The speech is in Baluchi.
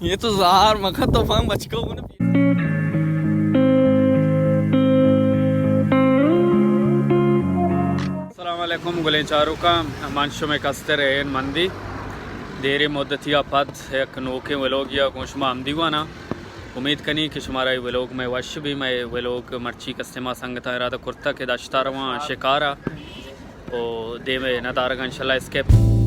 یہ تو زہار مکن، تو فاہم بچکو بنے۔ السلام علیکم گلیں چاروکاں، من شمے کستر این مندی۔ دیریں مدتی ءَ پد یک نوکیں ولوگے ءَ گوں شما ہمدیوان آں۔ امید کنی کہ شمارا اے ولوگ مئے وش بی۔ مئے ولوگ مرچی کستیں ما سنگتاں ارادہ کرتگ کہ دشتا رواں شکارا، او دیمے ندارگاں انشاءاللہ اسکیپ۔